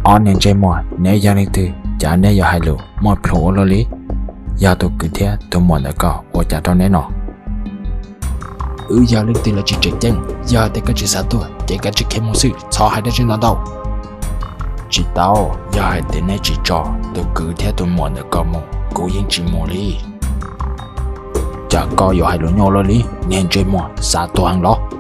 Ob niag ntsej muag, neb yog leej twg, cas neb yuav hais lus muaj plhu ua luaj li? Yog tus kwv thiab tus muam ntawm koj ua cas rau neb no? Wb yog leej twg los tsis tseem ceeb, yog hais tias koj tsis xav tuag ces koj tsis khiav mus xwb, txhob hais dab tsi ntau ntau. Tsis tau, yog hais tias neb tsis tso tus kwv thiab tus muam ntawm koj mus, kuv yeej tsis mus li. Cas koj yuav hais lus nyuaj luaj li, niag ntsej muag xav tuag heev los?